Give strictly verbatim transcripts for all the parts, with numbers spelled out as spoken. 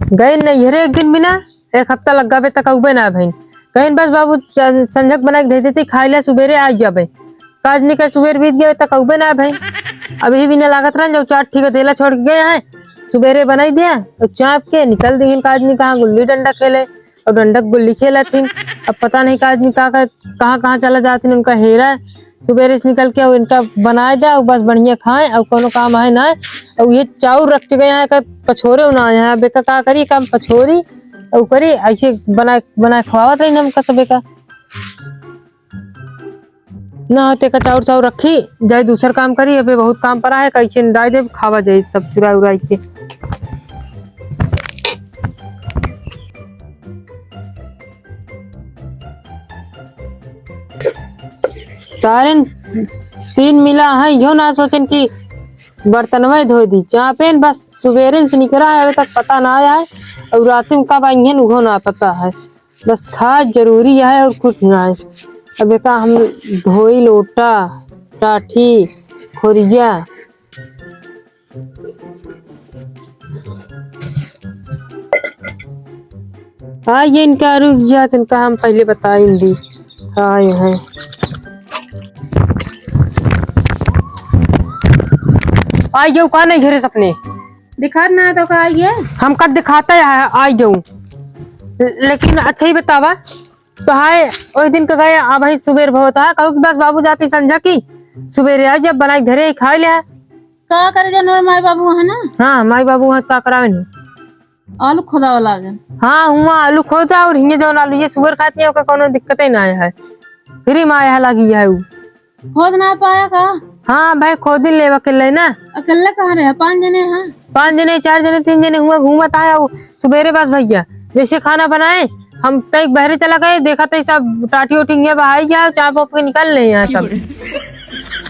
गइन नैहरे एक दिन बिना, एक हफ्ता लग गबे तक अउबे ना भइन। कहिन बस बाबू सन-, संझक बनाइ के धइ देती, खाइ ले सुबेरे आइ जाबे। काजनी का सुबेर बीत गए तक अउबे ना भइन। अबही बिना लागत रहन, जउ चार ठिका धेला छोड़ के गए हैं, सुबेरे बनाइ दिया, अउ चाप के निकल दिहिन काजनी कहाँ गुल्ली डंडा खेले। अउ डंडक गुल्ली खेलत हिन। अब पता नहीं का आदमी का, का, कहाँ, कहाँ चला जात हिन, उनका हेरा। सुबेरे से निकल के अउ इनका बनाए दे, अउ बस बढ़िया खाए, अउ कोनो काम है ना। अउ ये चाउर रख के गए हैं, का पछोरे ना आए हैं। अब एका का करी, काम पछोरी, अउ करी, ऐसे बनाए, बनाए खवावत रही हमका सबे का। ना होते का चाउर, चाउर रखी, जाई दूसर काम करी, अबे बहुत काम परा है, कैसे निराई देब, खावा जाई सब चुराई उराई के। तारेन तीन मिला है, यो ना सोचेन कि बर्तनवे धोइ दी, चापेन बस सुबेरे से निकरा है, अबे तक पता ना आया है, अउ रात में कब आइहन उहो ना पता है। बस खाए जरूरी है अउर कुछ ना है। अब एका हम धोई लोटा, टाठी, खोरिया। हाँ, ये इनका रुक जात, इनका हम पहले बताइन दी। हाँ, ये है। आ गयो का नहीं घरे सपने? दिखात ना तो का ये? हमका दिखाता है, आ गयो। लेकिन अच्छा ही बतावा, तो हाय, ओह दिन का गए, अब ही सुबेर बहुत है, कहू कि बस बाबू जाती संझा की, सुबेरे आ जब बनाई घरे ही खाए ले। का करे जानवर माई बाबू है ना? हाँ, माई बाबू है, का करावे नहीं? आलू खोदावा लागन। हाँ, हुआ आलू खोदा अउर हियाँ जौन आलू ये सुअर खाती है, ओकर कोनो दिक्कते ना आया है। फ्री में आया लागी है उ। खोद ना पाया का? हाँ भाई, खोद ही लेवा के ले ना। अकेले कहाँ रहे? पाँच जने हैं। पाँच जने, चार जने, तीन जने हुआ घूमत आया। उ सुबेरे बस भैया जैसे खाना बनाए, हम तई बहरे चला गए, देखा तई सब टाठी उठी हियाँ बहाई गया, चाप वाप के निकल ले यहाँ सब।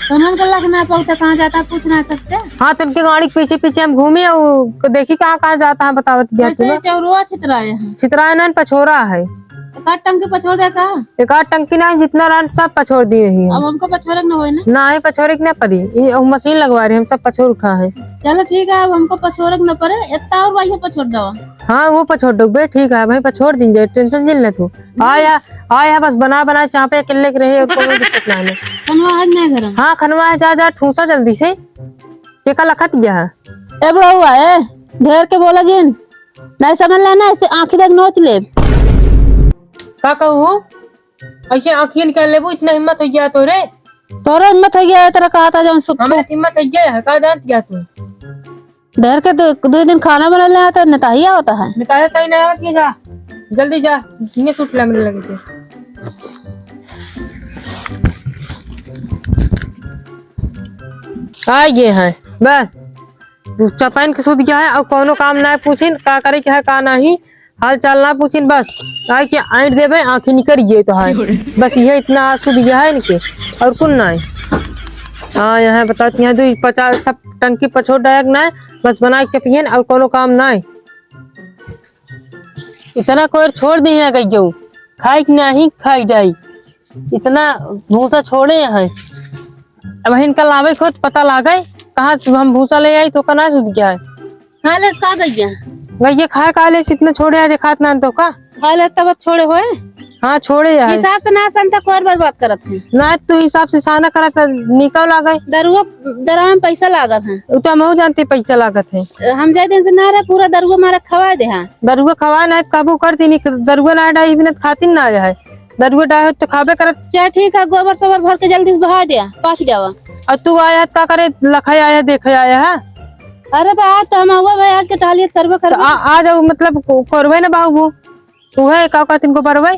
तो उन्हन के लख ना पाऊ तो कहाँ जाता, पूछ ना सकते? हाँ, तनके गाड़ी के पीछे पीछे हम घूमे, उ देखी कहाँ कहाँ जाता है, बतावत गया कैसे तुम्हें। चौरुआ छितराए हैं? छितराए ना, पछोरा है। एक आध टंकी पछोर दे का? एक आध टंकी ना, जितना रान सब पछोर दिए ही हम। अब हमको पछोरक न होए ना? ना है, पछोरक ना पड़ी, ये हम मशीन लगवा रहे, हम सब पछोर उठा है। चलो ठीक है, अब हमको पछोरक न पड़े, इतना और भाई पछोर दवा। हाँ, वो पछोर दो बे, ठीक है भाई, पछोर दिन जाए, टेंशन मिल ना तू। आया, आया, बस बना, बना, चापे अकेले के रहे, और कोनो दिक्कत ना है। खनवा है ना घर में? हाँ, खनवा है, जा, जा, ठूसा जल्दी से। के का लखत गया है? ए बुढ़ऊ, ए, ढेर के बोला जिन। नहीं समझ लेना, ऐसे आँखी देख नोच ले। का कहू हो? ऐसे आँखियन के लेबू, इतना हिम्मत हो गया तोरे? तोरे हिम्मत हो गया है, तेरा कहा था जौन सुख हमारे हिम्मत हो गया है, का जानत गया तू? ढेर के दो, दो दिन खाना बना ले आता, नेताही आवता है। नेताही ताही ना आवत है, जा। जल्दी जा, ये सूट ले मेरे लगे से। आ गए हैं, बस। चपैन के सूत गया है, और कोनो काम ना पूछिन, का करे के है, का नहीं, हाल चाल ना पूछिन, बस आए के आइट देबे, आँखी निकल गई तो है, बस ये इतना सूत गया है इनके, और कुन ना है। हाँ, यहाँ बताती हैं, दो पचास सब टंकी पछोड़ डायक ना है, बस बना के चपियन, और कोनो काम ना है। इतना कोई छोड़ दी है गई, खाई कि नहीं खाई डाई, इतना भूसा छोड़े हैं। अब इनका लावे खुद पता लागे, कहाँ से हम भूसा ले आई तो कना सूत गया है। खा ले का गइया? गइया खाए का ले, इतना छोड़े आज खात ना तो का? खा ले तब छोड़े होए? हाँ, छोड़े है। हिसाब से ना सन त कोर बर्बाद करत है। ना तू हिसाब से साना करत है, निकल आ गए। दरुआ, दरुआ में पैसा लागत है। उ तो हमहू जानते पैसा लागत है। हम जाए दिन से ना रहे, पूरा दरुआ मारा खवाए दे हाँ। दरुआ खवाए ना, काबू कर दी, दरुआ ना डाई बिना खातिर ना आया है। दरुआ डाहे तो खाबे करत। चल ठीक है, गोबर सोबर भर के जल्दी से बहा दे, पाक जावा। और तू आया है, का करे, लखाई आया है, देखे आया है? अरे तो आज तो हम हुआ भाई, आज के टहलियत करबे तो करबे। आ, आ जाओ, मतलब, को-, करबे ना बाबू, वो है का कहती इनको परबे?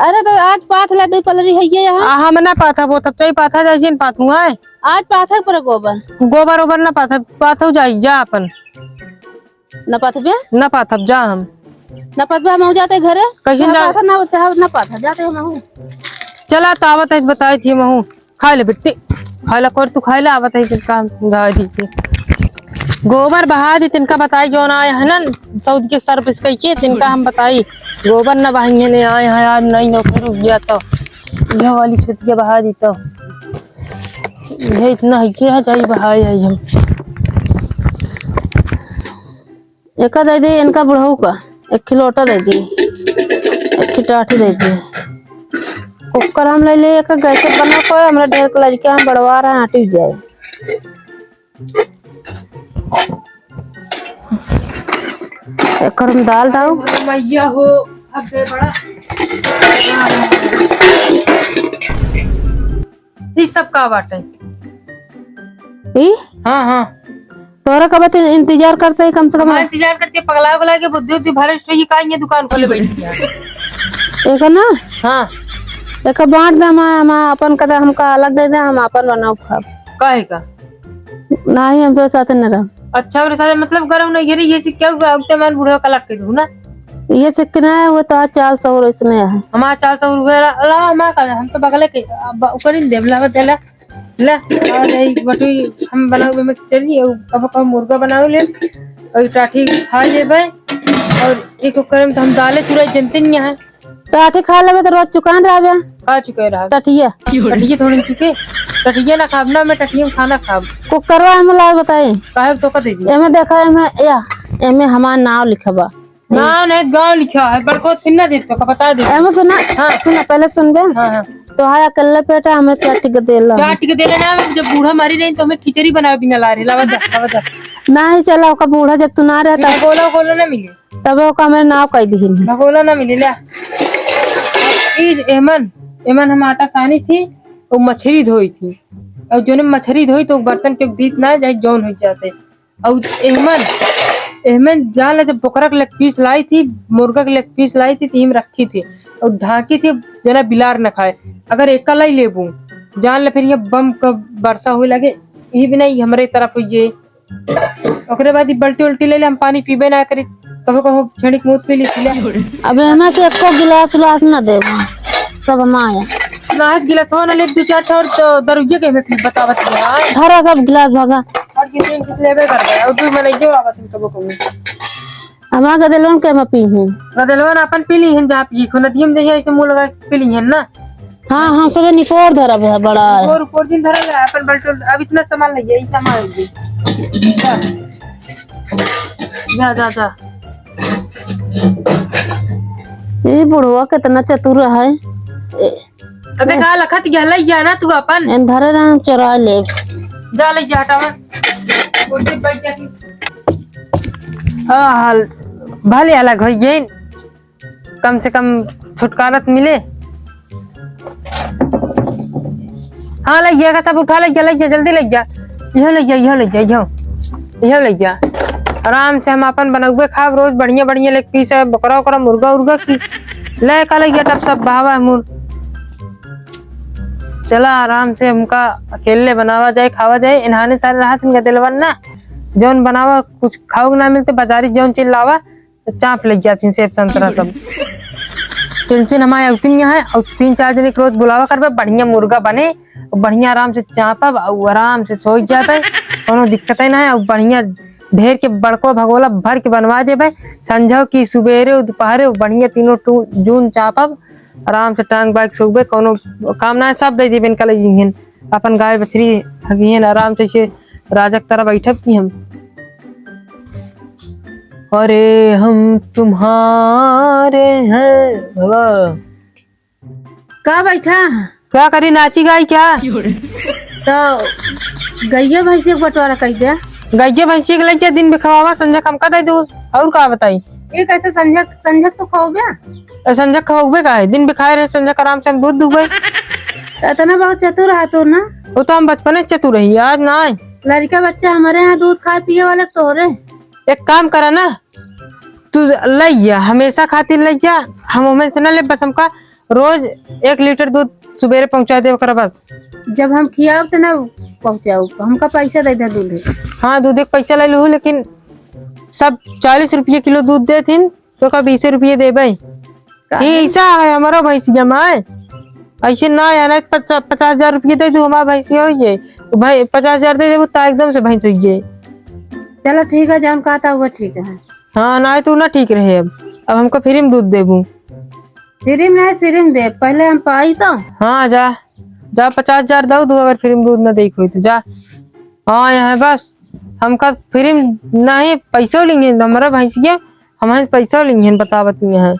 अरे तो आज पाथ ला दो पलरी है ये यहाँ। आ, हम ना पाथा, वो तब तो ही पाथा जाए, जिन पाथू है। आज पाथा पर गोबर। गोबर ओबर ना पाथा, पाथू जाई, जा अपन। न पथबे? न पथब, जा हम। न पथबे, हम जाते घरे। कैसे ना जा? पथा, ना चाह, ना पथा, जाते हम हूँ। चला, तो आवत है, बताई थी हम हूँ। खाए ले बिट्टी, खाए ला, कर तू खाए ला, आवत है, काम गाय दी थी। गोबर बहा दी, तिनका बताई, जो ना आए है ना, सऊदी के सर्विस कही के, तिनका हम बताई। गोबर न बहाएंगे, ने आए हैं, आज नहीं नौकरी रुक गया तो, यह वाली छुतिया बहा दी तो। ये इतना है, क्या है, जाई बहाए आई हम। एका दे दे, इनका बुढ़ऊ का एक किलो आटा दे दे, एक किलो टाठी दे दे। कुकर हम ले ले, एक गैस बना कोई, हमरा ढेर के लड़का हम बड़वा रहा, आटी जाए। एकर में दाल डाल। मैया हो, अब दे बड़ा। ई सब का बाटे? ई? हाँ, हाँ। तोहरा का बात इंतजार करते ही कम से कम। हमारा इंतजार करते, पगला उगला के बुद्धि उद्धि भ्रष्ट होई का, ये दुकान खोले बैठी है। एक ना? हाँ। एक बांट दे, हम, हम अपन कदा हमका अलग दे दे, हम अपन बनाओ खाब। काहे का? नाही, हम तो साथ न रह। अच्छा, मेरे साथ मतलब गरम नहीं गिरी, ये से क्या हुआ? अब ते मान बूढ़ा का लग के दू ना। ये से कि ना, वो तो चाल सौर इसने है। हमारा चाल सौर हुआ ला, ला, हमारा का, हम तो बगले के, अब ऊपर ही देवला बदला। ले, आ जाई बटुई, हम बनावे में खिचड़ी, और कब कब मुर्गा बनावे ले, और टाठी खा लेबे, और एक ओकर में तो हम दाले चुराई जनते नहीं है। टाठी खा लेबे तो रोज चुकान रहबे। खा चुके रहा। टठिया। टठिया थोड़ी चुके, टठिया ना खाब ना, मैं टठिया में खाना खाब। कुकरवा में ला बताई। काहे तो का दे दी? एमे देखा, एमे या, एमे हमार नाव लिखा बा। ना, नहीं, गाँव लिखा है, बड़को फिर ना दे तो का बता दे। एमे सुना, हाँ। सुना, पहले सुनबे। हाँ, हाँ। तो हाय अकेले पेटा हमें चाट के देला। चाट के देला ना, जब बूढ़ा मरी रही तो हमें खिचड़ी बनावे बिना ला रहे, लावा जा, लावा जा। ना ही चला, ओका बूढ़ा जब तू ना रहता। भगोला, भगोला ना मिले। तबे ओका हमारे नाव कह दिहिन। भगोला ना मिले, ला। ई एमन, एमन हम आटा सानी थी, वो मछरी धोई थी। और जोने मछरी धोई तो बर्तन के बीच ना जाए, जौन हो जाते। और एहमन, एहमन जान ले, जब बोकरा के लेग पीस लाई थी, मुर्गा के लेग पीस लाई थी, तो इम रखी थी और ढांकी थी, जना बिलार न खाए। अगर एका लाई लेबू, जान ले, फिर ये बम क बरसा होए लगे, ई भी नहीं हमरे तरफ होइए। ओकरे बाद ई बल्टी उल्टी ले ले, हम पानी पीबे ना करी, कभो कभो छेड़ी के मुंह पी ली थी ले। अब एहमा से एको गिलास उलास न देबू, सब हम आया। गिलास गिलासवा न ले, दू चार ठो और तो दरुइये के में पी बतावत है। धरा सब गिलास भागा। और ये तीन ठो लेबे कर दे, और दू में नहीं जो आवत है कबो कबो। अब आ गदेलवन के में पी है। गदेलवन अपन पी ली है, जा पी खो नदिया में जइया ऐसे मुंह लगा के पी ली है ना। हाँ, हाँ, सबे निपोर धरब है बड़ा है। निपोर, निपोर दिन धरब है, अपन बल्टोल, अब इतना सामान ले जाए, इतना सामान ले जाए। जा, जा, जा। ई बुढ़वा कितना चतुर है। ए, अबे का लखत गहलई जा ना तू अपन। एन धरे रहन चोरा ले। जा ले जा हटावा। उठे बैठ जा तू। आ, हाल भले अलग हो गए। कम से कम छुटकारा तो मिले। हाँ, लइ जा, सब उठा लइ जा, लइ जा, जल्दी लइ जा। इहो लइ जा, इहो लइ जा, इहो। इहो लइ जा। आराम से हम आपन बनउबे खाब रोज बढ़िया बढ़िया लेग पीस है, बकरा ओकरा, मुर्गा उर्गा की। ले का लइ जा, टप सब बहावा है मुर। चला आराम से हमका अकेले बनावा जाए, खावा जाए। इन्हाने सारे रहत इनका दिलवन ना, जौन बनावा कुछ खाऊ ना मिलते, बाजारी जौन चीज लावा, चाप लग जाती सेब संतरा सब। पेंशन हमारे अउतिन यहाँ है, और तीन चार जने के रोज बुलावा करबे, बढ़िया मुर्गा बने, और बढ़िया आराम से चापब, और आराम से सोई जाते, कोनो दिक्कत ही ना है, और बढ़िया ढेर के बड़को भगोला भर के बनवा देबे। संझो की सुबेरे और दोपहरे बढ़िया तीनों टू-, जून चापब, आराम से टांग बाइक सोबे, कोनो काम ना है, सब दे देबे इनका ले जिंगन। अपन गाय बछरी हगिहन आराम से, से राजा की तरह बैठब की हम। अरे हम तुम्हारे हैं बाबा। का बैठा? क्या करी, नाची गाई क्या? तो गइया भैंसी के बंटवारा कई दे। गइया भैंसी के लइके दिन बिखवावा, संझक हमका दे दू, और का बताई? ये कैसे संझक, संझक तो खाओबे? ए, संझक खाओबे का है? दिन बिखाए रहे, संझक आराम से हम दूध दूबे। इतना बहुत चतुर है तू ना। वो तो हम बचपने से चतुर रही, आज ना है। लड़का बच्चा हमारे यहाँ दूध खाए पिए वाले तोरे। एक काम करा ना, तू लइ जा, हमेशा खातिर लइ जा, हम हमें से ना ले, बस हमका रोज एक लीटर दूध सुबेरे पहुँचा दे ओकरा बस। जब हम खियाब त ना पहुँचाऊ, हमका पैसा दे दे दूध। हाँ, दूध के पैसा ले लूँ, लेकिन सब चालीस रुपये किलो दूध देथिन, तो का बीस रुपये देबे। काहे? ये ऐसा है, हमारा भैंसिया में ऐसे ना है, नहीं पचास, पचास हजार रुपये दे दू, हमारा भैंसिया हो ये। तो भाई, पचास हजार दे देबू, तो एकदम से भैंस हो ये। चलो ठीक है, जौन कहता हुआ ठीक है। हाँ, ना है तू ना ठीक रहे अब। अब हमको फ्री में दूध देबू। फ्री में नहीं, फ्री में दे, पहले हम पाई तो। हाँ, जा, जा, पचास हजार दो, तू अगर फ्री में दूध ना दे कोई तो जा। हाँ, यहाँ है बस। हमका फ्री में नहीं, पैसो लिहेन, हमरा भैंसिया, हमसे पैसो लिहेन, बतावत नहीं है।